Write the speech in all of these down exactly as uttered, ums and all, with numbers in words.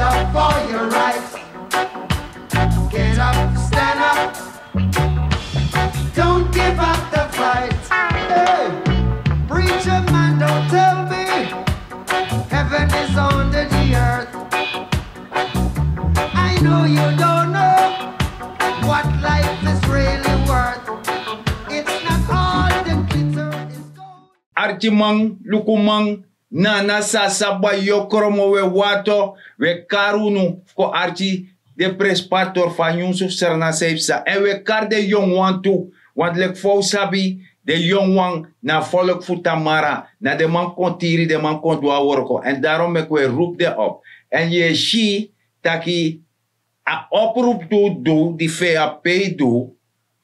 Up for your rights. Get up, stand up. Don't give up the fight. Hey, preacher man, don't tell me heaven is under the earth. I know you don't know what life is really worth. It's not all the glitter is gold. Arkiman, lukuman, nana, sasa, bayokro, mo, we wato, we kari unu fu kon arki den prenspari tori fu a nyunsu fu Sranan san yu psa. Èn we kari den yonguwan tu, want leki fa un sabi, den yonguwan na a folku fu tamara, na den man kon tiri, den man kon du a worko. Èn daarom meki we rupu den op. Èn yu e si taki a opropu di un du, di V H P du,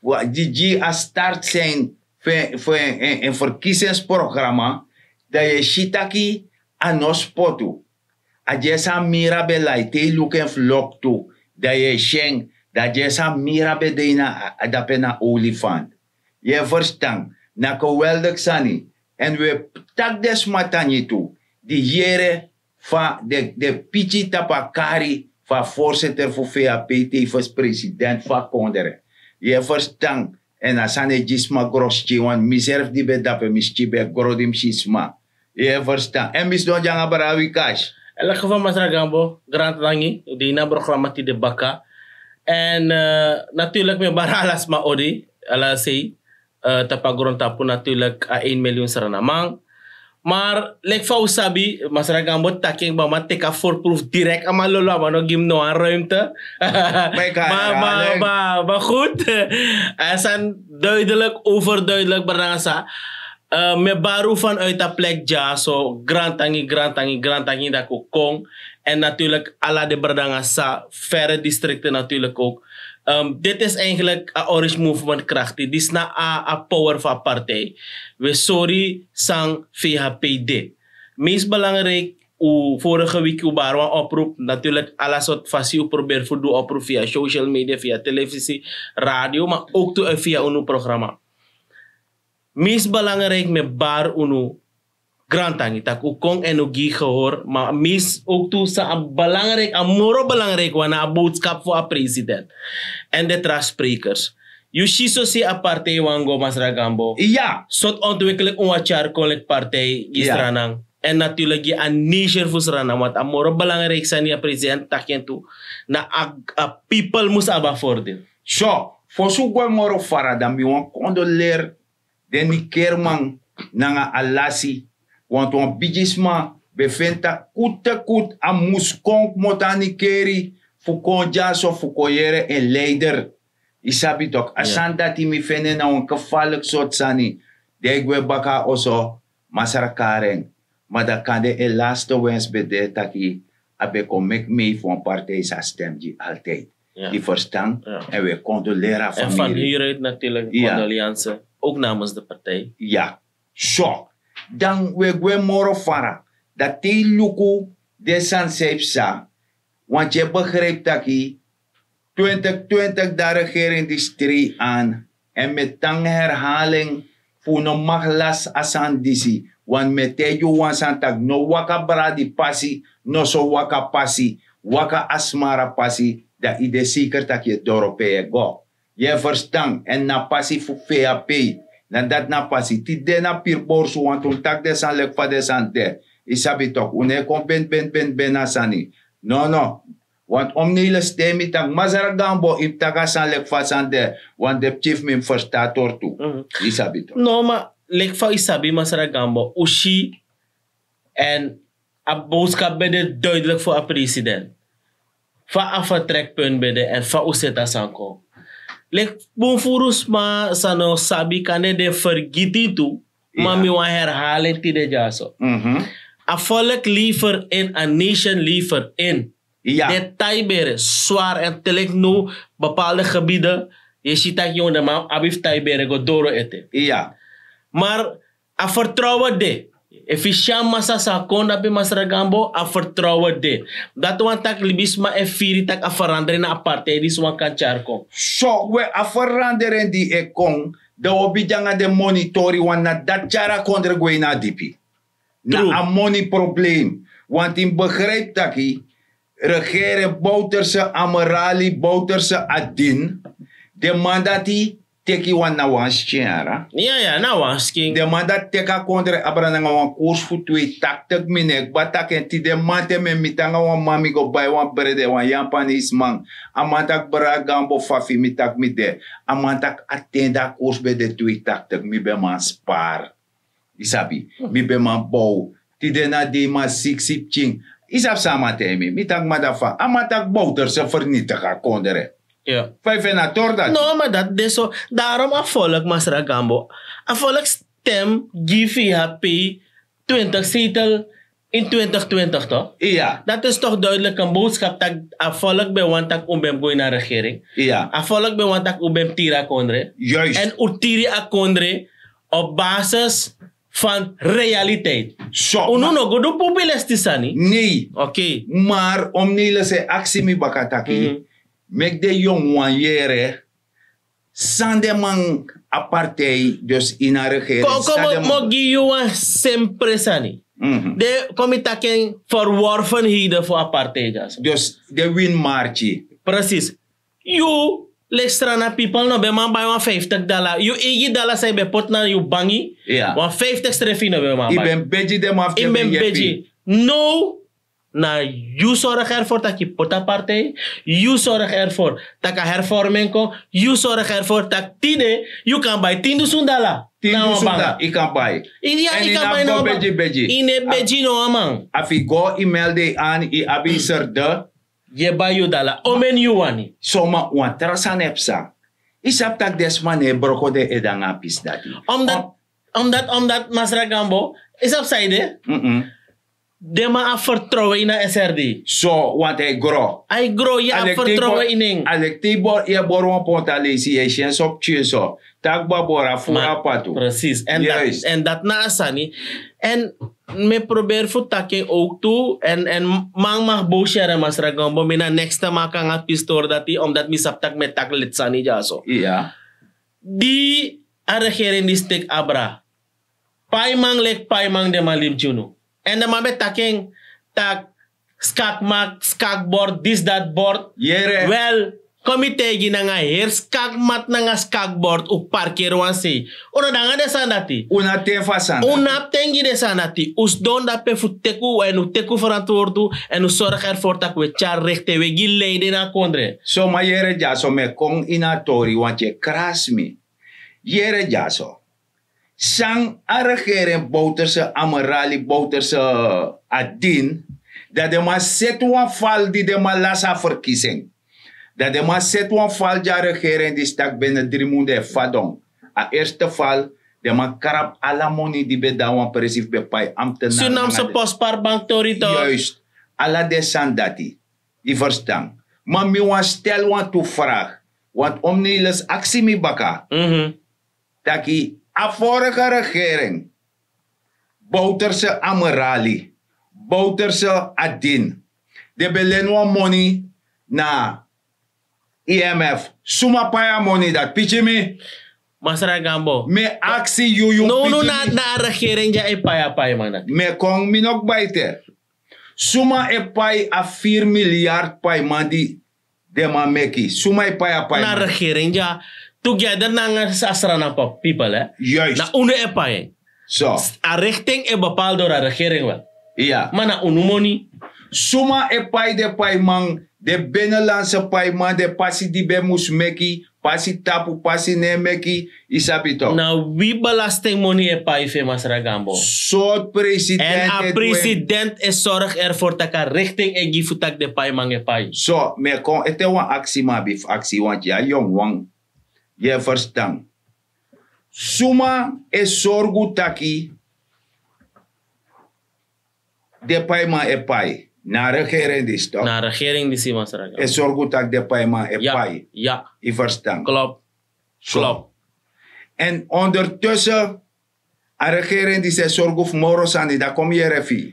fu a, gi, gi a start sein fu en, fu en, en, en verkiezingsprogramma, dan yu e si taki a no spotu. A di e san mira ben lai, te yu luku en fu loktu, dan yu e si en, dan a di e san mira ben de ini a, a dape na olifant. Yu e ferstan, na geweldig sani. Èn wi e taki den sma tangi tu, di yere fa den, den piki tapu a kari fu a voorzitter fu V H P, tevens president fu a kondre. Yu e ferstan, èn a sani e gi sma gro skin, want miself di ben dape, mi skin ben gro di mi si sma. Yu e ferstan. Èn mi sidon gi nanga brada Wikas. Elke geval, Masra Gambo, grantangi, di na programma tide baka. Èn, eh, natuurlijk mi e bari ala sma odi, ala sei, eh, tapu a grontapu, natuurlijk a één miljoen Srananman. Maar leki fa un sabi, Masra Gambo taki en, kba, man teki a voorproef direct, a man lolo, a man no gi mi no wan ruimte. Ma, ma, ma, ma goed. A sani duidelijk, overduidelijk, brada nanga sa. Eh, mi e bari un vanuit a plek dyaso, grantangi, grantangi, grantangi dati un kon. En natuurlijk ala den brada nanga sa, verre districten natuurlijk ook. Ehm, dit is eigenlijk a orange movement krachtig. Disi na a, a power fu a partij. We sori san V H P de. Meest belangrijk, un vorige week un bari wan oproep. Natuurlijk ala sort fasi un proberi fu du oproep via social media, via televisie, radio, maar ook tu, eh, via unu programma. Meest belangrijk mi e bari unu grantangi taki un kon èn un gi gehoor, maar meest ook tu san a belangrijk, a moro belangrijk wan na a boodschap fu a president en de tra sprekers. Yu si sosi a partij wan go, Masra Gambo. Iya. Sort ontwikkeling un wan tyari kon leki partij gi Sranan. En natuurlijk gi a nation fu Sranan, want a moro belangrijk sani a president taki en tu, na a, a people mus abi a voordeel. So, fosi un go moro fara, dan mi wan condoleer den Nikerman nanga a lasi. Want wan bigisma ben feni taki kut te kut a mus kon kmoto a Nikeri fu kon dyaso fu kon yere en leider. Yu sabi tok, a sani dati mi feni en na wan gevaarlijk sortu sani. Di a e gwe baka a oso, Masra kari en. Ma dan kande en laatste wens ben de taki a ben kon meki mee fu wan partij san a stem gi altijd. Yu ferstan? Èn wi e condoleer a famiri. En van hieruit natuurlijk condoleances, ook namens de partij. Ya. So, dan wi e gwe moro fara. Dan te yu luku den sani san yu psa, want yu e begrijp taki twintig twintig dan regering disi trei aan. Èn mi e tan herhaling fu un no mag lasi a sani disi. Want mi e taigi un wan sani taki no waka bradi pasi, no so waka pasi, waka a smara pasi, dan yu de zeker taki yu e doro pe yu e go. Yu e ferstan? Èn na pasi fu V H P, na dati na pasi. Tide na piri borsu, want un taki den sani leki fa den sani de. Yu sabi tok, un no e kon ben, ben, ben, ben na sani. No, no. Want omnele stem mi taki Masra Gambo, yu mus taki a sani leki fa a sani de. Want den pikin fu mi mus ferstan a tori tu. Yu sabi tok. No, ma leki fa yu sabi, Masra Gambo, un si, èn a boodschap ben de duidelijk fu a president. Fa a vertrekpunt ben de èn fa un seti a sani kon. Leki bun furu sma san no sabi, kande den fergiti tu, ma mi wan herhaling tide dyaso. A volk lever in, a nation lever in. Den taibere, zwaar, en te leki now, bepaalde gebieden, yu e si taki yongu den man abi fu taibere go doro ete. Maar a vertrouwen de. Efu yu si a masa san kon dape, Masra Gambo, a vertrouwen de. Dati wani taki libisma e firi taki a verandering na a partij disi wan kan tyari kon. So, we, a verandering di e kon, dan wi o bigin nanga den monitori, want na dati tyari a kondre gwe ini a dipi. Na a moni probleem. Want yu mus begrijp taki Regere bouterse amerali bouterse adin. Den man dati teki wan na wan skin yara. Ya ya na wan skin. Den man dati teki a kondre abra nanga wan kurs fu twei taktik mi ne kba taki en tide man te mi e miti nanga wan man mi go bai wan brede wan yampanisman. A man taki bra gambo fafi mi taki mi de. A man taki a ten di a kurs ben de twei taktik mi ben man spar. Yu sabi, mi ben man bow. Tide na dei man siksi pikin. Yu sabi san a man taigi mi? Mi taki madafa a man taki bowterse fernitigi a kondre. Fa yu feni a tori dati? No ma dati de so. Darom a folk masra gambo, a folk stem gi fi hapi twintig setel in twintig twintig to. Dati is tok duidelik en boodskap tak a folk ben wani tak un ben mus go ini a regering. A folk ben wani tak un ben mus tiri a kondre. En un tiri a kondre op basis van realiteit. Unu no go du populisti sani. Nei. Mar om neile se aksi mi baka taki meki den yongu wan yere san den man a partij dus ini a regering. Kon kon mi o gi yu wan sempre sani. Den kon mi taki en verworvenheden fu a partij dya so. Dus den wini marki. Presis. Yu leki strana pipel no ben man bai wan fiftik dala yu eigi dala san yu ben poti na yu bangi. Wan fiftik strefi yu no ben man bai. Yu ben begi den man fu den ben yepi. Now na yu sorg ervor tak' yu poti a partij. Yu sorg ervor tak' a hervorming kon. Yu sorg ervor tak' tide yu kan bai tin dusun dala. Tin dusun dala yu kan bai. Ya yu kan bai na wan begi begi. Yu no e begi no wan man. A fu yu go yu melde yu an yu abi yu serde. Yu e bai yu dala omeni yu wani. Soma wan tra sani e psa. Yu sabi tak' den sma no e broko den ede nanga a pisi dati. Omdat omdat omdat masra gambo yu sabi san yu de. Den man abi fertrouwen ini a srd. So want a e gro a e gro yu abi fertrouwen ini en. A leki te yu e bori wan ponta leisi yu e si en so pikin so. Taki babora furu a patu. Presis. En dati na a sani. En mi e proberi fu taki en owk tu. En man mag bow sere masra gambo mi na nekste man kan a pistori dati omdat mi sabi tak' mi e taki leti sani dyaso. Di a regering disi teki abra. Paiman leki paiman den man libi gi unu. Èn den man ben taki en tak' skakmat skakbord disi dati bord. Wel, kon mi taigi yu nanga heri skakmat nanga skakbord un parkeri wan sei. Un no de nanga den sani dati. Un no abi ten fu a sani dati. Un no abi ten gi den sani dati un sidon dape fu teki un èn un teki un ferantwortu. Èn un sorgu ervori tak' un e tyari rekte un e gi leide na a kondre. Soma yere dyaso mi e kon ini a tori wanti e krasi mi. Yere dyaso san a regering bowterse amerali bowterse a din. Dan den man seti wan fal di den man lasi a ferkisi en. Dan den man seti wan fal gi a regering disi tak' bene dri mun den e fadon. A erste fal den man krabu ala moni di ben de na wan presi fu ben pai amtenari nanga den. Surnamse pospari bank tori to. Ala den sani dati. Yu ferstan? Ma mi wani stel wantu fragi. Wantu omneiles aksi mi baka taki a vorige regering bowterse amerali bowterse adin den ben leni wan moni na imf. Suma pai a moni dati piki mi? Masra gambo mi e aksi yu yu. Nownu na a regering dya e pai a paiman dati. Mi e kon mi no kba ete. Suma e pai a firi miliyard paiman di den man meki suma e pai a paiman? Na regering dya tugeder nanga a srana pipel. Na unu e pai en. A rikting e bepal dori a regering wel. Ma na unu moni. Suma e pai den paiman? Den benelanse paiman den pasi di ben mus meki pasi tapu pasi no e meki. Yu sabi toki? Na wi belastingmoni e pai fu en masra gambo. Sortu president èn a president e sorgu ervori tak' a rikting e gi fu tak' den paiman e pai. So mi e kon ete wan aksi mi abi fu aksi yu wanti yu a yongu wan. Yu e ferstan? Suma e sorgu taki den paiman e pai? Na a regering disi toki? Na a regering disi masra gambo e sorgu tak' den paiman e pai. Yu ferstan? Klop. Klop. Èn ondertusen a regering disi e sorgu fu moro sani dan kon mi yere fu yu.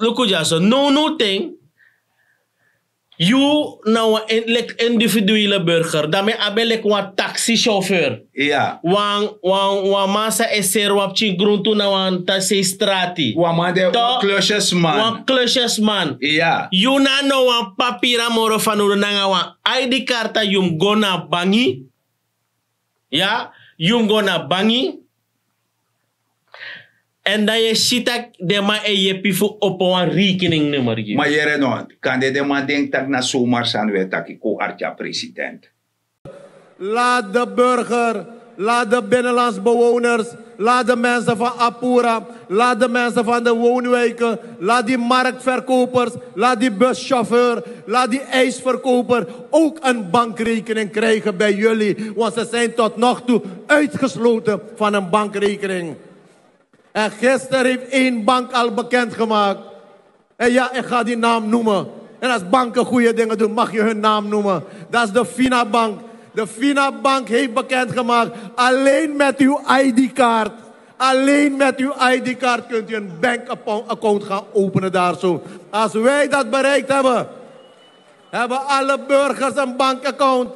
Luku dyaso nownow ten. Yu na wan en- leki individuele burger, dan mi abi en leki wan taxi chauffeur. Wan wan wan man sa e seri wan pikin gruntu na wan tasei strati. Wan man de wan klusjesman. Wan klusjesman. Yu na no wan papira moro fanowdu nanga wan id karta yu mus go na bangi. Ya, yu mus go na bangi. Èn dan yu e si tak' den man e yepi fu opo wan rekening nummer gi yu. Ma yere no, kande den man denki tak' na somar sani un e taki kon arki a president. Laat de burger, laat de binnenlands bewoners, laat de mensen van Apura, laat de mensen van de woonwijken, laat die marktverkopers, laat die buschauffeur, laat die ijsverkoper ook een bankrekening krijgen bij jullie. Want ze zijn tot nog toe uitgesloten van een bankrekening. En gisteren heeft één bank al bekendgemaakt. En ja, ik ga die naam noemen. En als banken goede dingen doen, mag je hun naam noemen. Dat is de Finabank. De Finabank heeft bekendgemaakt, alleen met uw id-kaart, alleen met uw id-kaart kunt u een bankaccount gaan openen daar zo. Als wij dat bereikt hebben, hebben alle burgers een bankaccount.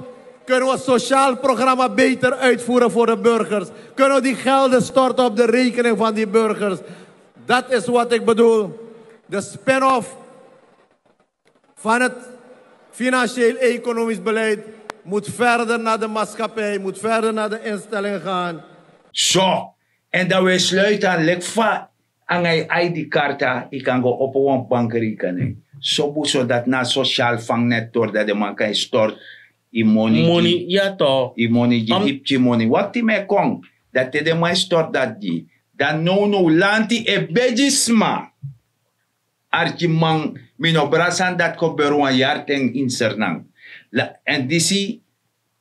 Kunnen we sociaal programma beter uitvoeren voor de burgers? Kunnen we die gelden storten op de rekening van die burgers? Dat is wat ik bedoel. De spin-off van het financieel-economisch beleid moet verder naar de maatschappij, moet verder naar de instellingen gaan. So, en dan we sluiten aan leki fa anga yu id karta yu kan go opo wan bankrekening. So bun so dati na a sosial vangnet tori dati den man kan e stort yu moni gi yu moni gi yu pikin moni wakti mi e kon. Dati te den man e stort dati gi yu, dan nownow lanti e begi sma. Arkiman, mi no brasi sani dati geberi wan yari ten ini sernan. Èn disi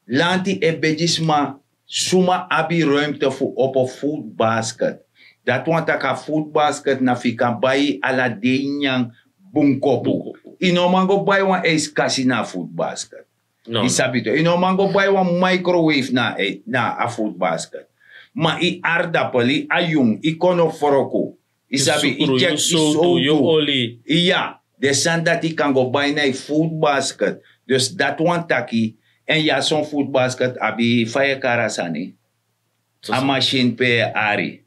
lanti e begi sma suma abi ruimte fu opo food basket. Dati wani tak' a food basket na fu yu kan bai ala dei nyan bun kopu. Yu no man go bai wan ice kasi na a food basket. Yu sabi to yu no man go bai wan microwave na a food basket. Ma yu ardapel, yu ayun, yu kono froku, yu sabi, yu tyeki yu sowtu, yu oli. Iya, den sani dati yu kan go bai na yu food basket. Dus dati wani taki. Èn yu a son food basket abi fa yu e kari a sani, a masin pe yu e ari,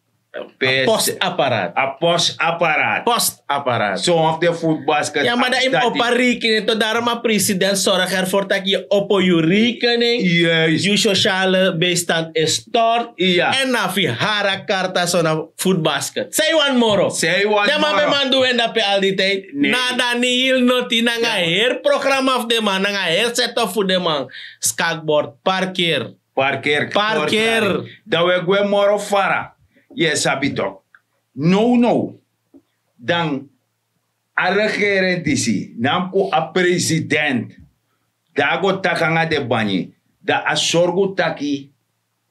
pe yu e post apparaat. A post apparaat. Post apparaat. Son of den food basket ya ma dan yu mus opo a rekening to darom a president sorg ervoor taki yu opo yu rekening, yu sosiale bijstand is stort. Èn na fu yu hari a karta so na food basket san yu wani moro. Den man ben man du en dape al di tijd. Na dan ni hil noti nanga heri programma fu den man nanga heri set of fu den man. Skakbord parker. Parker. Parker. Dan we gwe moro fara. Yu e sabi tok. Nownow dan a regering disi na mus kon a president. Dan a go taki nanga den banyi, dan a sorgu taki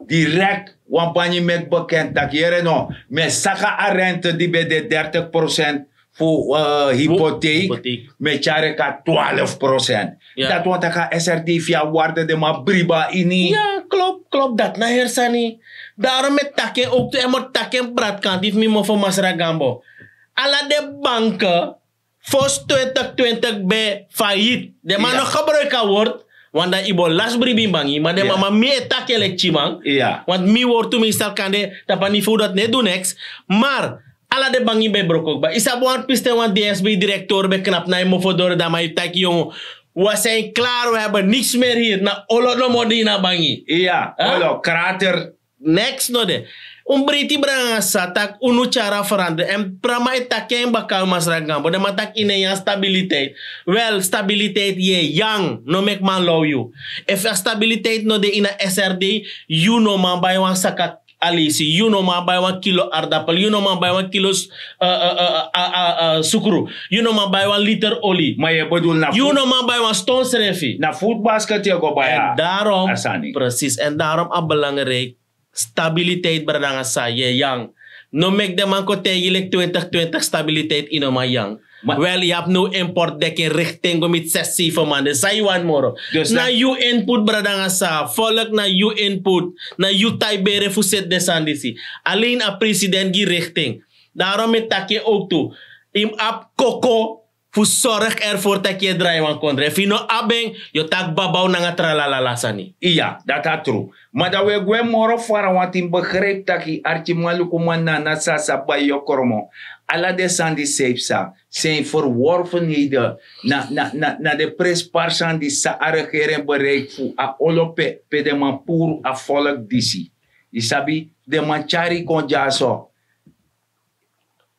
direkt wan banyi meki bekend taki yere no, mi e saka a rente di ben de dertig procent fu hypotheek, mi e tyari en kon na twaalf procent. Dati wani tak' a srd fu yu a warde den man bribi na ini. Ya, klop klop dati na heri sani. Darom mi e taki en owktu èn mi o taki en bratkanti fu mi mofo masra gambo. Ala den banke fosi twintig twintig ben faillit. Den man no gebruiki a word. Want dan yu bo lasi bribi ini bangi ma den man ma mi e taki en leki tyiman. Want mi wortu meestal kande tapu a niveau dati no e du neks. Mar ala den bangi ben broko kba yu sabi wan pisten wan dsb direktor ben knapu na yu mofo doro dan man yu taki yongo, wi a sani klari wi a heben niks meri hiri na olo nomo de ini a bangi. Olo krater. Neks no de. Un breiti brada nanga sisa tak' unu tyari a feranderi èn brada man e taki en baka yu masra gambo den man taki yu no e nyan stabiliteit. Wel stabiliteit yu e nyan. No meki man low yu. Efu a stabiliteit no de ini a srd, yu no man bai wan saka alisi, yu no man bai wan kilo ardapel, yu no man bai wan kilo sukru, yu no man bai wan liter oli, ma yu e bedul na fu yu no man bai wan ston srefi. Na food basket yu e go bai a sani. Presis èn darom a belangrijk. Stabiliteit brada nanga sisa yu e nyan. No meki den man kon taigi yu leki twintig twintig stabiliteit yu no man nyan. Wel yu abi now import deki en rikting go miti sesi seven man den san yu wani moro? Na yu input brada nanga sisa folk na yu input. Na yu taibere fu seti den sani disi. Alen a president gi rikting. Darom mi taki en owktu. Yu mus abi koko. fu sorg ervoor taki yu e drai wan kondre efu yu no abi en, yu o taki babau nanga tralalala sani. Iya, dati a tru. Ma dan wi e gwe moro fara wanti mi begripi taki arkiman lukuman na na sa sa bai yu o kromo. Ala den sani di sei psa, sen verworvenheden, na na na na den prenspari sani di sa a regering bereiki fu a olo pe pe den man puru a volk disi. Yu sabi, den man tyari yu kon dyaso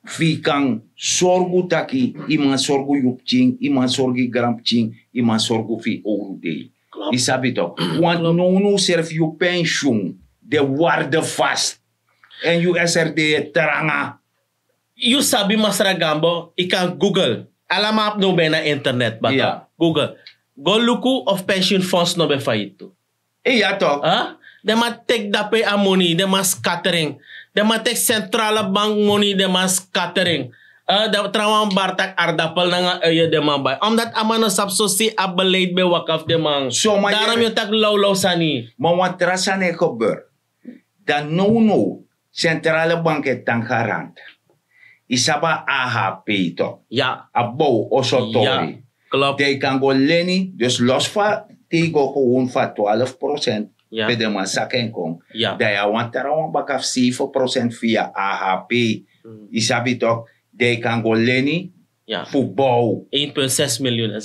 fu yu kan sorgu taki yu man sorgu yu pikin, yu man sorgu yu granpikin, yu man sorgu fu yu owru dei. Yu sabi tok, want nownow srefi yu pensioen de warde vast. En yu srd e tranga. Yu sabi masra gambo yu kan google. Alama abi no ben na internet baka google. Go luku of pensioenfonds no ben fayitu. Iya tok. Den man teki dape a moni den man skatering. Den man teki sentrale bank moni den man skatering. Dan trawan bar taki ardapel nanga uye den man bai omdat a man no sabi sosi a beleid ben waka fu den man. Darom yu taki lawlaw sani. Ma wan tra sani e gebeur. Dan nownow sentrale bank e tan garant. Yu sabi a ahp tok. A bow oso tori. Dan yu kan go leni dus los fa te yu go gewon fa twaalf procent pe den man saka en kon. Dan yu a wan trawan baka fu seven procent via ahp. Yu sabi tok. Dan yu kan go leni fu bow. Een punt zes miljoen.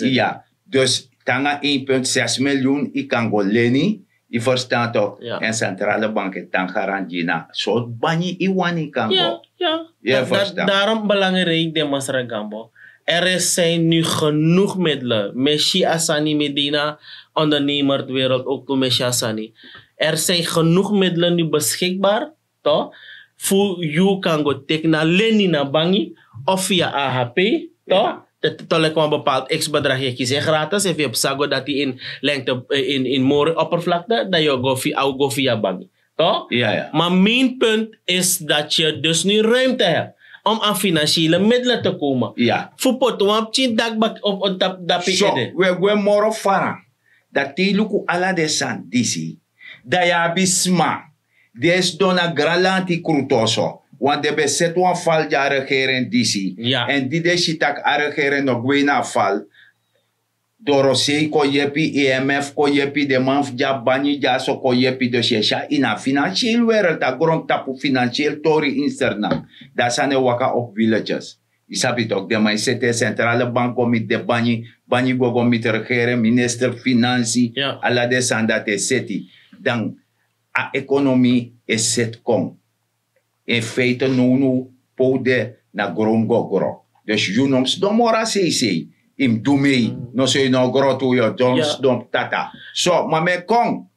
Dus tanga een punt zes miljoen yu kan go leni. Yu ferstan tok. En sentrale bank e tan garanti na so banyi yu wani kan go. Yu ferstan. Darom belangrijk den masra gambo. Er is zijn nu genoeg middelen mesi a sani medina ondernemer wereld ook tu mesi a sani. Er zijn genoeg middelen nu beschikbaar. Fu yu kan go teki na leni na bangi of via ahp. Te tolek wan bepaald x bedrag yu e kisi en gratis efu yu psa go dati in lengte in mori oppervlakte dan yu o go via bangi. Ma main punt is dat yu dus nu ruimte hebt om aan financiële middelen te komen. Fu poti wan pikin dakbak op dapi ede. We gwe moro fara. Dati luku ala den sani disi. Dan yu abi sma di e sidon na granlanti krutoso. Want den ben seti wan fal gi a regering disi. Èn di den si tak' a regering no gwe ini a fal, dorosei kon yepi, imf kon yepi, den man fu gi a banyi dyaso kon yepi. Dus yu e si a ini a finansiel wereld a grontapu finansiel tori ini sernam. Dan a sani e waka op villages. Yu sabi toki den man e seti en sentrale bank go miti den banyi. Banyi go go miti regering minister finansi. Ala den sani dati e seti dan a ekonomi e seti kon. En feite nownow pe un de na gron go gro. Dus yu no mus don moro a seisei. Yu mus du mei. Noso yu no gro tu yu o don mus don tata. So ma mi e kon.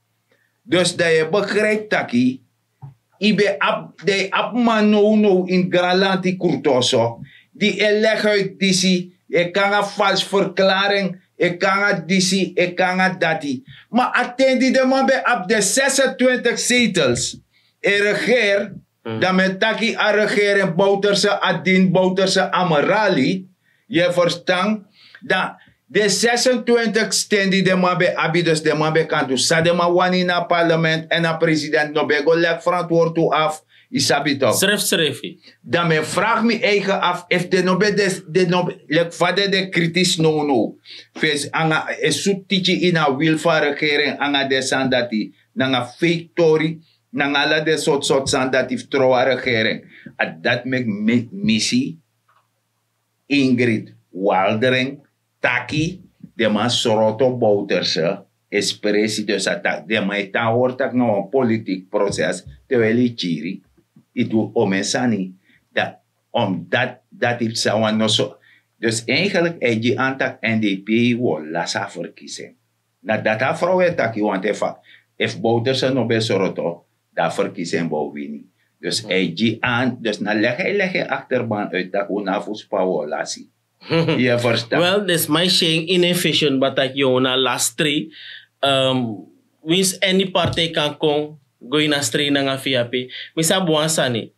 Dus dan yu e begripi taki yu ben abi dan yu abi man nownow ini granlanti krutoso di e leguiti disi, e kon nanga falsi ferklaring, e kon nanga disi, e kon nanga dati. Ma a ten di den man ben abi den zesentwintig zetels e regeri, dan mi e taki a regeri en bowterse a dini bowterse amerali. Yu e ferstan? Dan den zesentwintig sten di den man ben abi dus den man ben kan du san den man wani ini a parlement èn a president no ben go leki ferantwortu afu. Yu sabi toki? Srefsrefi. Dan mi e fragi mi eigen afu efu den no ben de den no ben leki fa den de kritis nownow, fesi nanga e sutu tiki ini a wil fu a regering nanga den sani dati nanga feiki tori nanga ala den sortu sortu sani dati fu trow a regering. A dati meki mi si ingrid waldring taki den man sroto bowterse. Espresi dus a taki den man e tan hori taki na wan politiki proses. Te weli yu kiri yu du omen sani. Dan omdati dati psa wan noso. Dus eigenlik a e gi an taki n d p wi o lasi a ferkisi en. Na dati a frow e taki wantu efu bowterse no ben sroto dan a ferkisi en bo wini. Dus a e gi an dus na legi a e legi en akterban uit taki un na fu span wi o lasi. Yu e ferstan? Wel disi man e si en ini en vision bataki yu na lasi tri. Winsi any partij kan kon go ini a stri nanga vap. Mi sabi wan sani.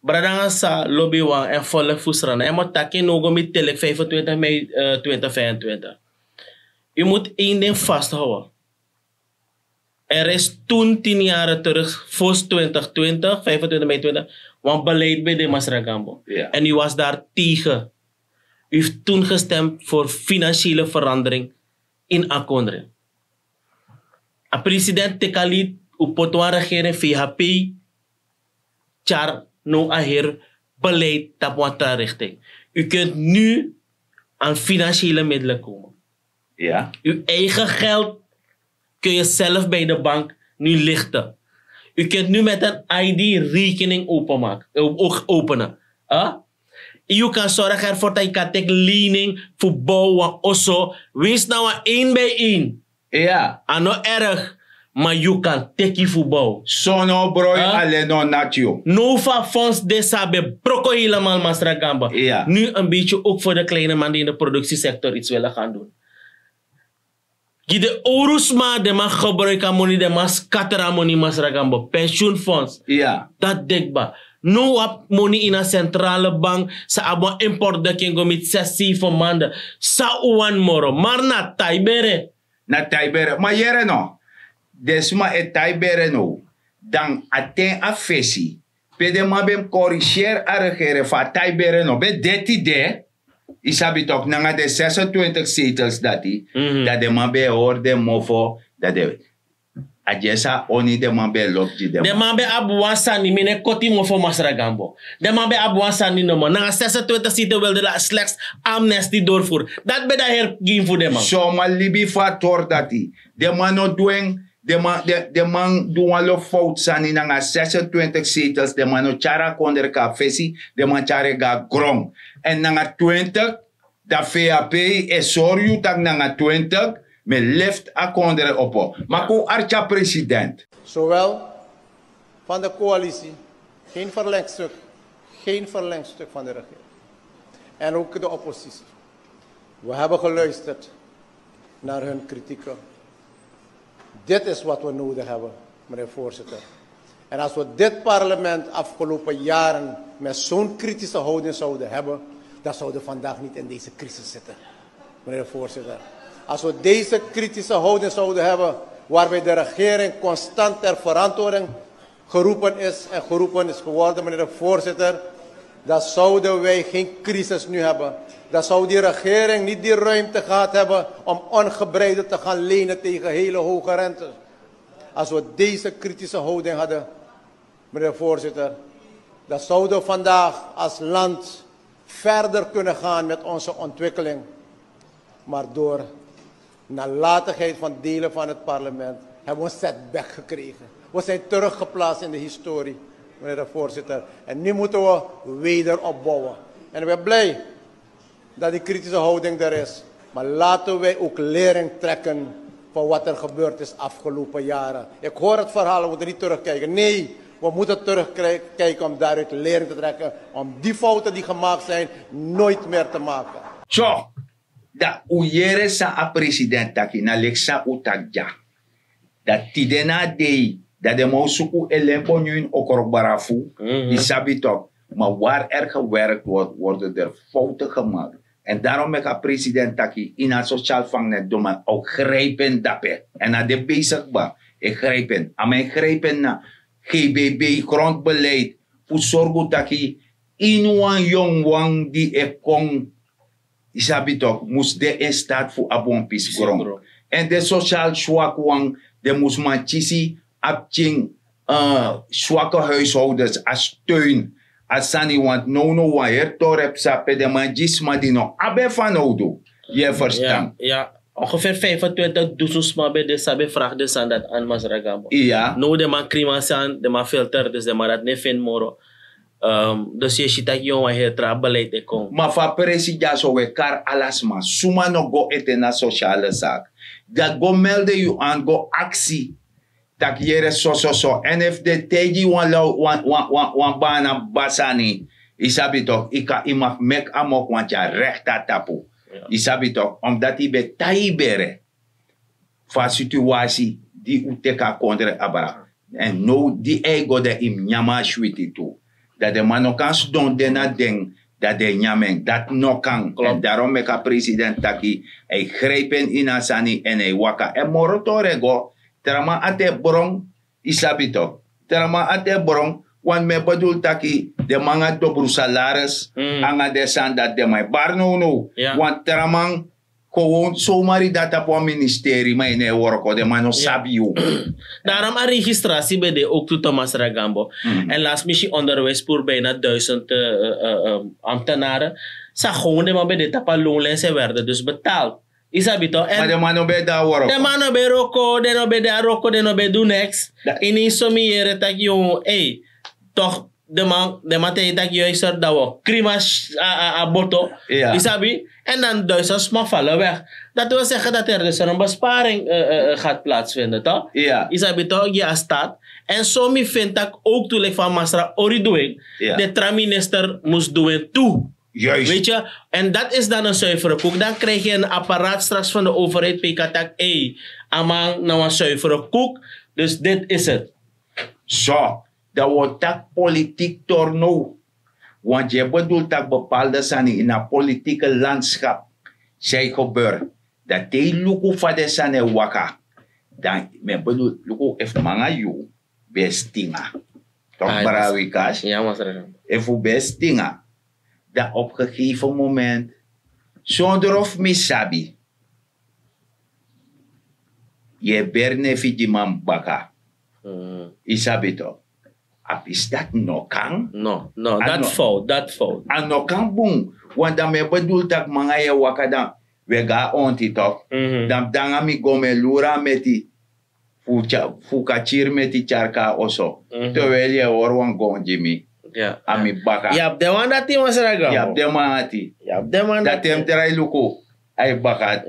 Brada nanga sa lobi wan èn folki fu srana èn mi o taki en no go miti te leki vijfentwintig mei. Twintig vijfentwintig. Yu mutu en ding vasthouden. Er is toen tien yare terug fos twintig twintig vijfentwintig mei twintig wan beleid ben de masragambo. En yu was daar tegen. U heeft toen gestemd voor financiële verandering in Akondre. A president Tekalit, u poti wan regering V H P, tyari no a heri beleid tapu wan tra richting. U kunt nu aan financiële middelen komen. Ja. Uw eigen geld kun je zelf bij de bank nu lichten. U kunt nu met een I D rekening openmaken, eh, ook openen. Huh? U kan zorgen ervoor dat je kan teki lening voor bouwen of zo. Wees nou een bij een. Ja. A no erg, maar you kan teki voor bouw. Sono broi Huh? Alleen no natio. Nova fonds de sabe broko helemaal Masra Gamba. Ja. Nu een beetje ook voor de kleine man die in de productiesector iets willen gaan doen. Gi den owru sma, den man gebruik a moni, den man scatter a moni, Masra Gamba. Pensioenfonds. Dati deki kba. No wan abi moni ini a centrale bank, san abi wan importdekking go miti zes, zeven maanden. San un wani moro, maar na tai bere. Na tai bere. Ma yere no. Den sma e tai bere no. Dan a ten a fesi. Pe den man ben corrigeer a regering fu a tai bere no ben de tide. Yu sabi tok nanga den zesentwintig zetels dati. Dan den man ben e hori den mofo. Dan den a dyesi a oni den man ben e lobi gi den man. Den man ben abi wan sani, mi no e koti mofo, Masra Gambo. Den man ben abi wan sani nomo. Nanga zesentwintig zetel wilde dan slechts amnesty doorvoer. Dati ben dan heri gi fu den man. So man libi fu a tori dati. Den man no du en. Den man du wan lo fowtu sani nanga zesentwintig zetels. Den man no tyari a kondre kon na fesi. Den man tyari en go na gron. Èn nanga twintig, dan vap e sori yu tak' nanga twintig mi e lifti a kondre opo. Ma kon arki a president. Zowel van de coalitie, geen verlengstuk, geen verlengstuk van de regering. En ook de oppositie. We hebben geluisterd naar hun kritieken. Dit is wat we nodig hebben, meneer voorzitter. En als we dit parlement afgelopen jaren met zo'n kritische houding zouden hebben, dan zouden we vandaag niet in deze crisis zitten, meneer voorzitter. Als we deze kritische houding zouden hebben, waarbij de regering constant ter verantwoording geroepen is en geroepen is geworden, meneer de voorzitter, dan zouden wij geen crisis nu hebben. Dan zou die regering niet die ruimte gehad hebben om ongebreideld te gaan lenen tegen hele hoge rente. Als we deze kritische houding hadden, meneer de voorzitter, dan zouden we vandaag als land verder kunnen gaan met onze ontwikkeling. Maar door nalatigheid van delen van het parlement hebben we een setback gekregen. We zijn teruggeplaatst in de historie, meneer de voorzitter. En nu moeten we wederopbouwen. En ik ben blij dat die kritische houding er is. Maar laten wij ook lering trekken van wat er gebeurd is afgelopen jaren. Ik hoor het verhaal, we moeten niet terugkijken. Nee, we moeten terugkijken om daaruit lering te trekken. Om die fouten die gemaakt zijn, nooit meer te maken. Tyo, dan un yere san a president taki, na leki san un taki dya. Dan tide na a dei, dan den man o suku e len bonyun okrokbara fu, yu sabi tok. Maar waar er gewerkt wordt, worden er fouten gemaakt. En daarom meki a president taki ini a sociaal vangnet den man o grijpen dape. En a de bezig kba e grijpen, a man e grijpen na G B B, grondbeleid, fu sorgu taki ini wan yongu wan di e kon, yu sabi tok, mus de in staat fu abi wan pisi gron. Èn den sociaal swak wan, den mus man kisi a pikin, swake huishoudens, a steun, a sani. Want nownow wan heri tori e psa pe den man gi sma di no abi en fanowdu. Yu e ferstan? Ongeveer vijfentwintig dusun sma ben de san ben e fragi den sani dati an Masra Gambo. Now den man krin wan sani, den man filter, dus den man dati no e feni moro. Dus yu e si tak' yu wan heri tra beleid e kon. Ma fu a presi dyaso un e kari ala sma, suma no go ete na sosiale saki, dan go melde yu an, go aksi tak' yere sososo. Èn efu den taigi yu wan law, wan bana baba sani, yu sabi tok, yu kan, yu mag meki a mok wanti a rekti a tapu. Yu sabi tok, omdati yu ben tai bere fu a situasi di un teki a kondre abra. Èn now di a e go de yu mus nyan a switi tu. Dan den man no kan sidon de na den, dan den e nyan en. Dati no kan. Èn darom meki a president taki a e grijpen ini a sani èn a e waka. Èn moro tori e go, tra man ati e bron, yu sabi tok. Tra man ati e bron, Want mi e bedul taki den man abi dobru salaris, nanga den sani dati den man e bari nownow. Want tra man, gewoon somari dati abi wan ministeri ma yu no e worko, den man no sabi yu. Daarom a registratie ben de ook tu Thomas Ragambo. En last mi si onderwijs puru bijna duizend ambtenaren, sa gewoon den man ben de tapu a loonlijst en werden dus betaald. Yu sabi to? Ma den man no ben de a worko. Den man no ben roko, den no ben de a roko, den no ben du neks. Ini somi yere taki yon ei, toch, den man, den man te yu taki yon ei sort dan wi o krima a boto. Yu sabi? En dan duizend sma falen weg. Dat wil zeggen dat er dus een besparing gaat plaatsvinden, toch? Yu sabi toch? Gi a staat. En so mi vind dat ook tu lik van masra ori doing, de tra minister mus doing tu. Weet je, en dat is dan een zuivere koek. Dan krijg je een apparaat straks van de overheid pekatak ei, aman na wan zuivere koek. Dus dit is het. So, dan wi o taki politiek torno. Want yu e bedul taki bepaalde sani ini a politieke landschap, san e gebeur, dan te yu luku fa den sani e waka, dan mi e bedul luku efu mi nanga yu ben e stinga. Tok brawi kas. Efu ben e stinga, dan op gegeven moment, sonder of mi sabi, yu e beri nefi gi man baka. Yu sabi to? A pisi dati no kan. No, no, dati fout, dati fout. A no kan bun. Want dan mi e bedul taki mi nanga yu e waka, dan wi e go na onti tok. Dan mi de nanga mi go, mi e luru a meti fu katyiri meti tyari kon na oso. Terwijl yu e hori wan gon gi mi a mi baka. Yu abi den man dati, masra Gambo. Yu abi den man dati. Dati e mi drai luku a yu baka.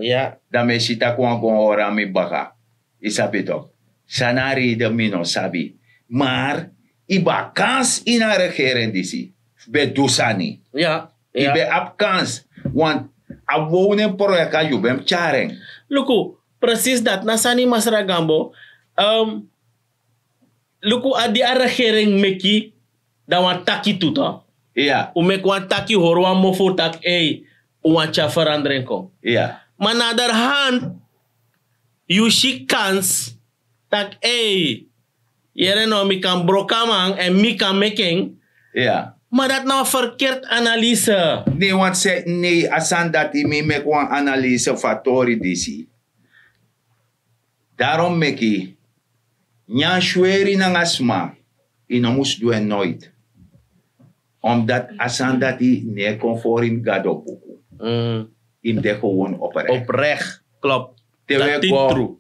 Dan mi e si tak' wan gon hori a mi baka. Yu sabi tok? San na a reide mi no sabi. Maar yu ben abi kans ini a regering disi fu ben du sani. Yu ben abi kans. Want a wownen proyek, a yu ben mus tyari en. Luku, precies dati na sani, masra Gambo. Luku, a di a regering meki, dan wan taki tu, to. Un meki wan taki, hori wan mofo taki ei, un wani tyari verandering kon. Ma naderhand yu si kans taki ei, yere no, mi kan broko a man en mi kan meki en. Ma dati na wan verkeerd analyse. Nee, want sei, nee, a sani dati mi meki wan analyse fu a tori disi. Daarom meki nyan sweri nanga sma, yu no mus du en noit. Omdat a sani dati no e kon fori ini Gado buku. Yu mus de gewoon oprecht. Oprecht, klopt. Te wi e go,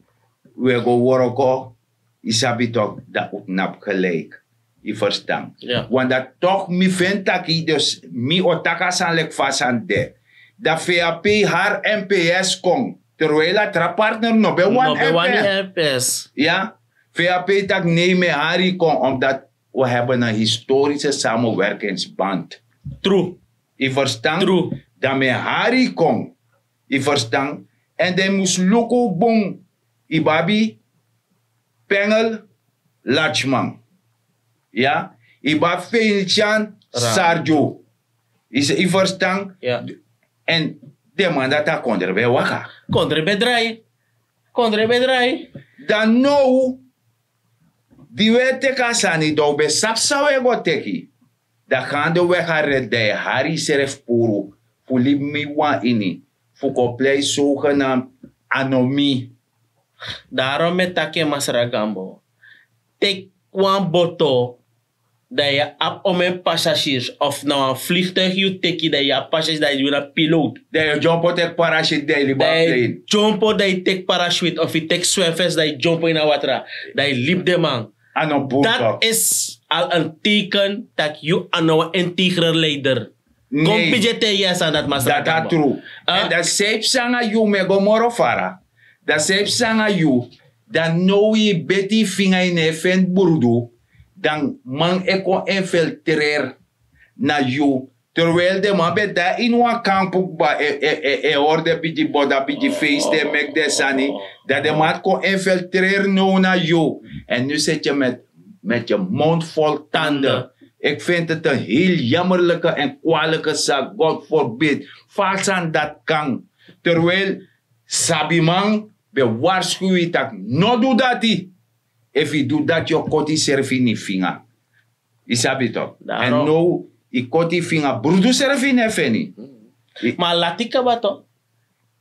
wi e go worko, yu sabi tok, dan un knapu gelijk. Yu verstan? Want dan tok mi feni taki, dus mi o taki a sani leki fa a sani de. Dan V H P hari M P S kon, terwijl a tra partner no ben wani M P S. V H P taki nee, mi e hari yu kon, omdat wi hebben een historische samenwerkingsband. Tru. Yu verstan? Tru. Dan mi e hari yu kon. Yu verstan? En den mus luku bun. Yu ben abi Pengel, Lachman. Ya, yu ben abi Felician, Sarju. Yu verstan? En den man dati, a kondre ben waka. Kondre ben drai. Kondre ben drai. Dan now, di wi e teki a sani, dan un ben sabi san un e go teki. Dan gaandeweg a red, dan yu e hari yusrefi puru fu libi mi wan ini, fu kon plei sogenaamd anomi. Daarom mi e taki en, masra Gambo. Teki wan boto, dan yu abi omeni passagiers, of na wan vliegtuig yu teki, dan yu abi passagiers, dan yu na piloot. Dan yu dyompo teki parachute, dan yu libi a plane. Dyompo, dan yu teki parachute, of yu teki zwemvest, dan yu dyompo ini a watra, dan yu libi den man. Dat is al een teken dat yu a no wan integere leider. Kon pidye te yu a sani dati, masra Gambo. Dati a tru. En dan san e psa nanga yu, mi e go moro fara. Dan san e psa nanga yu, dan now yu beti yu finga, yu no e feni brudu, dan man e kon infiltreri na yu. Terwijl den man ben de ini wan kampu kba, e, e, e, e hori den bigi bo, dan bigi feest e meki den sani. Dan den man kon infiltreri now na yu. En nu zit je met, met je mond vol tanden. Ik vind het een heel jammerlijke en kwalijke zaak. God verbied. Fa a sani dati kan. Terwijl sabiman ben waarschuw yu taki no du dati. Efu yu du dati, yu o koti yusrefi ini yu finga. Yu sabi tok. Èn now yu koti yu finga brudu srefi no e feni. Ma a lati kaba tok.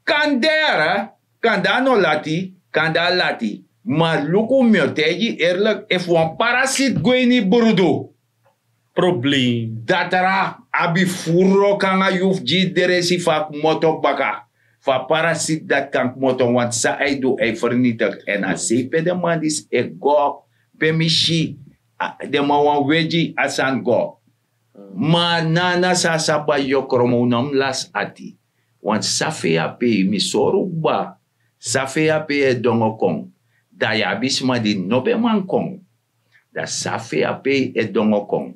Kan de yara, kan de a no lati, kan de a lati. Ma luku mi o taigi yu erlik, efu wan parasit gwe ini brudu, problem. Datra abi furu wroko nanga yu fu gi yu dresi fu a kmoto baka. Fu a parasit dati kan kmoto, want san a e du, a e fernitik. Èn a sei pe den man disi e go, pe mi si den man wani wegi a sani go. Ma na na san a sabi a yokromo, un no mus lasi ati. Want san fei a pei, mi sori un kba, san fei a pei e dongo kon. Dan yu abi sma di no ben man kon. Dan san fei a pei e dongo kon.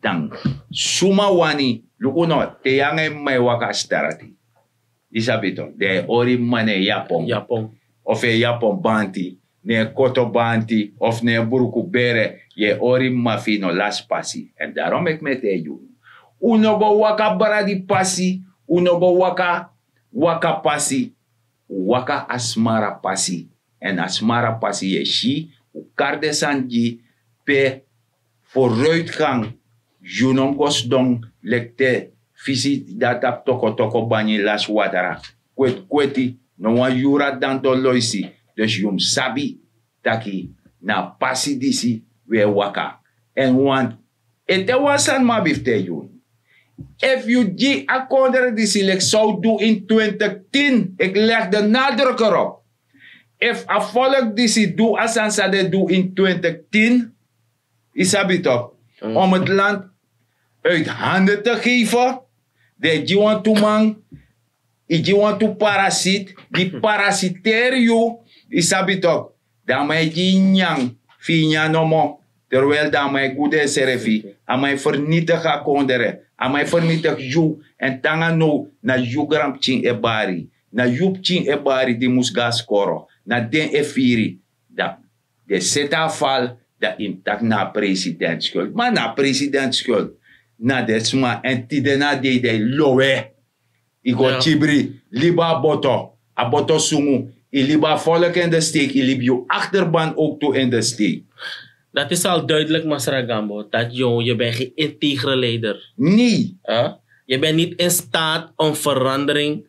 Dan suma wani, luku no, te yu nanga yu mama e waka a starati, yu sabi tok, dan yu e hori mama na en yapon, of en yapon banti, na en koto banti of na en bruku bere, yu e hori mama fu yu no lasi pasi. Èn darom meki mi e taigi unu, un no go waka bradi pasi, un no go waka waka pasi, un waka a smara pasi. Èn a smara pasi yu e si, un kari den sani gi pe foruitgang. Yu no mus go sidon leki te fisi dati abi tokotoko banyi lasi watra kwetikweti, no wan yuru a dan don loisi. Dus yu mus sabi taki na a pasi disi wi e waka. Èn wan ete wan sani mi abi fu taigi unu. Efu yu gi a kondre disi leki san un du in twintig tin, ik leg de nadruk erop. Efu a volk disi du a sani san den du in twintig tin, yu sabi tok, om het land uit handen te geven, dan yu gi wantu man, yu gi wantu parasit di parasiteri yu, yu sabi tok, dan a man e gi yu nyan fu yu nyan nomo. Terwijl dan a man e gudu ensrefi, a man e fernitigi a kondre, a man e fernitigi yu. Èn te nanga now na yu granpikin e bari, na yu pikin e bari di mus go na skoro, na den e firi. Dan den seti a fal, dan yu mus taki na a president skuld. Ma na a president skuld, na den sma. Èn tide na a dei dan yu lowe, yu go kibri, libi a boto, a boto sungu, yu libi a volk in de steek, yu libi yu achterban ook tu in de steek. Dati is al duidelijk, Masra Gambo, dat yu, je bent geen integere leider. Nee. Hè? Je bent niet in staat om verandering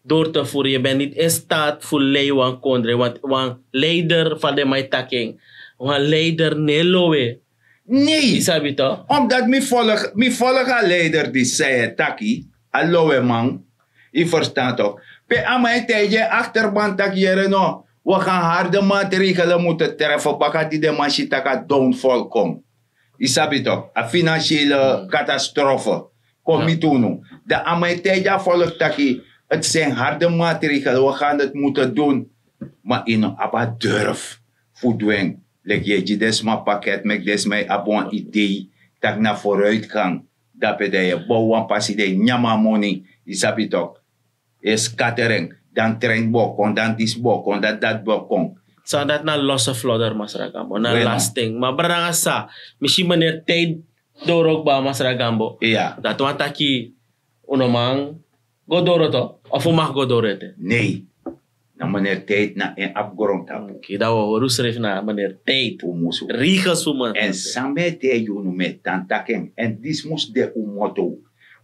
door te voeren. Je bent niet in staat fu lei wan kondre, want wan leider fa den man e taki en, wan leider no e lowe. Nee. Yu sabi tok? Omdat mi volg, mi volg a leider di san yu e taki, a loweman. Yu ferstan tok? Pe a man e taigi en achterban taki yere no, wi gan harde maatregelen moeten treffen baka di den man si tak' a downfall kon. Yu sabi tok, a financiële catastrofe kon miti unu. Dan a man e taigi a volk taki, het zijn harde maatregelen, we gaan het moeten doen. Ma yu no abi a durf fu du en. Leki yu e gi den sma paket, meki den sma e abi wan idee tak' na foruitgang. Dape dan yu e bow wan pasi, dan yu nyan a moni, yu sabi tok. Yu e skater en, dan trein bo kon, dan disi bo kon, dan dati bo kon. San dati na losse vlodder, Masra Gambo, na lasting. Ma brada nanga sa, mi si meneer Tijd doro kba, Masra Gambo. Dati wani taki un no man go doro tok, of un mag go doro ete? Nee. Na meneer Tijd na en abi grontapu. Oké, dan wi o hori unsrefi na meneer Tijd. Un musu. Regen suma. Èn san mi e taigi unu, mi e tan taki en, èn disi mus de un motto.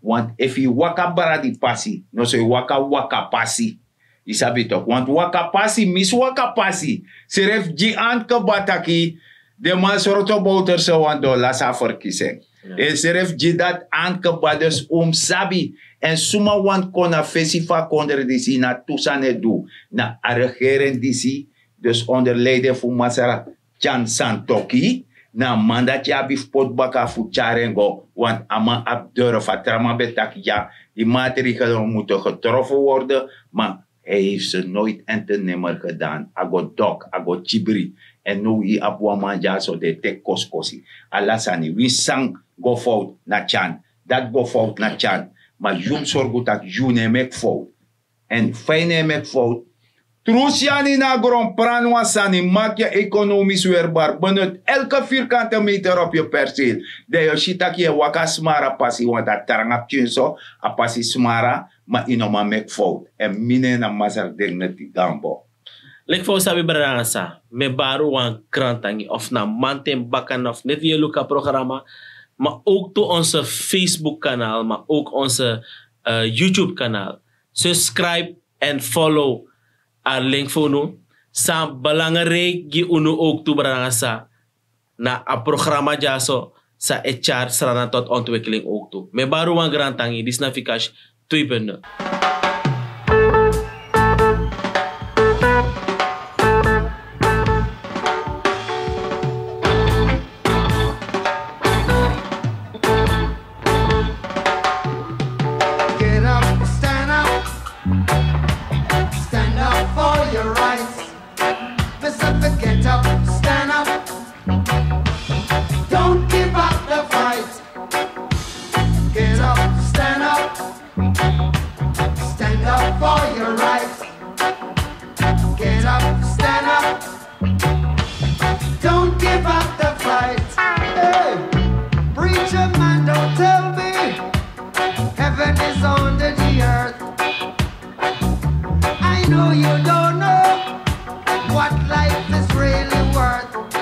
Want efu yu waka bradi pasi, noso yu waka waka pasi. Yu sabi tok, want waka pasi misi waka pasi. Srefi gi anti kba taki den man sroto bowterse wan don lasi a ferkisi en. Yu srefi gi dati anti kba, dus un mus sabi. Èn suma wani kon na fesi fu a kondre disi, na tu sani e du. Na a regering disi, dus onder leiding fu Masra Tyan Santoki, na a man dati yu abi fu poti baka fu tyari en go. Want a man abi durf. A tra man ben taki ya, die maatregelen moeten getroffen worden, maar hij heeft ze nooit en te nimmer gedaan. A go dok, a go kibri. Èn now yu abi wan man dyaso di e teki kosikosi. Ala sani, winsi san go fout na Tyan, dati go fout na Tyan. Ma yu mus sorgu tak' yu no e meki fout. Èn fa yu no e meki fout, tru syani na gron, prani wan sani, maak je economisch weerbaar, benut elke vierkante meter op je perceel. Dan yu o si tak' yu e waka smara pasi, want a tranga pikin so, a pasi smara, ma yu no man meki fout. Èn mi nen na Masra Dignity Gambo. Leki fa un sabi, brada nanga sa, mi e bari un wan grantangi, of na manten baka na of neti yu e luku a programa, ma ook tu onze Facebook kanaal, ma ook onze eh, YouTube kanaal. Subscribe en follow a link fu unu. San belangrijk gi unu ook tu, brada nanga sa, na a programa dyaso, san e tyari Sranan tot ontwikkeling ook tu. Mi e bari un wan grantangi, disi na Fikash twee punt nul. Get up, stand up, stand up for your rights. Mister, get up, stand up. Don't give up the fight. Get up, stand up. Stand up for your rights. Get up, stand up. Don't give up the fight. Hey, preacher man, don't tell me heaven is under the earth. I know you don't know what life is really worth.